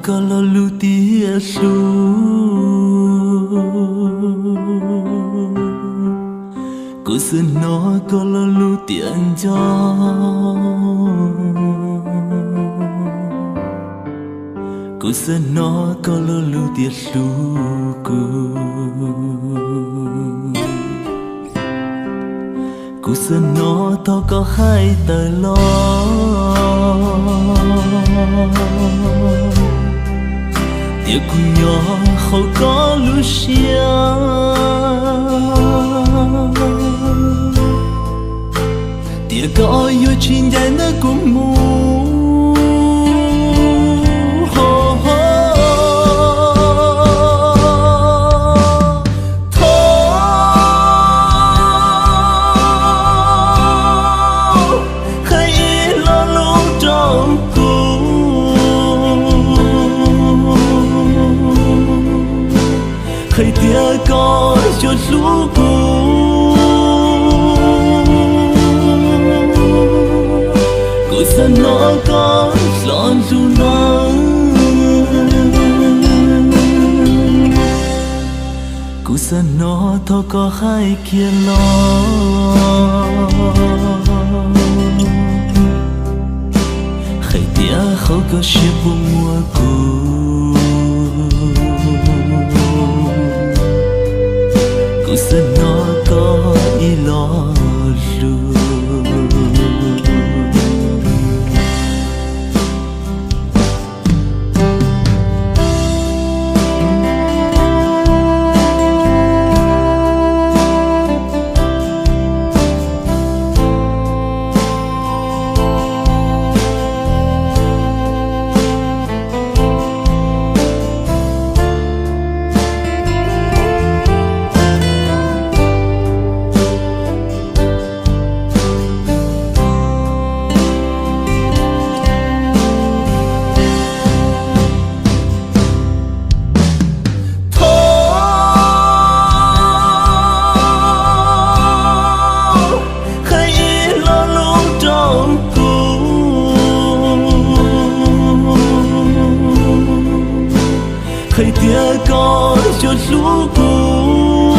Koj lo lus tias hlub, kuv xav hnov koj lo lus tias nco. Kuv xav hnov koj lo lus tias hlub kuv. Kuv xav hnov thaum koj hais tawm los tias kuv nyob hauv koj lub siab, tias koj yuav tsis ncaim ntawm kuv mus. Thov hais ib lo lus rau kuv, hais tias koj yuav hlub kuv. Kuv xav hnov koj lo lus no. Kuv xav hnov thaum koj hais kiag los, hais tias hauv koj siab puas muaj kuv. Kuv xav hnov koj ib lo lus. Thov hais ib lo lus rau kuv, hais tias koj yuav hlub kuv.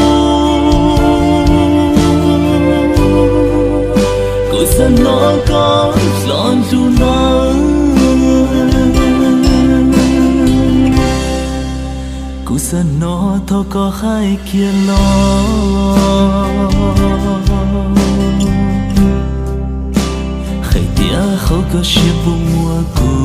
Kuv xav hnov koj lo lus no. Kuv xav hnov thaum koj hais kiag los, hais tias hauv koj siab puas muaj kuv.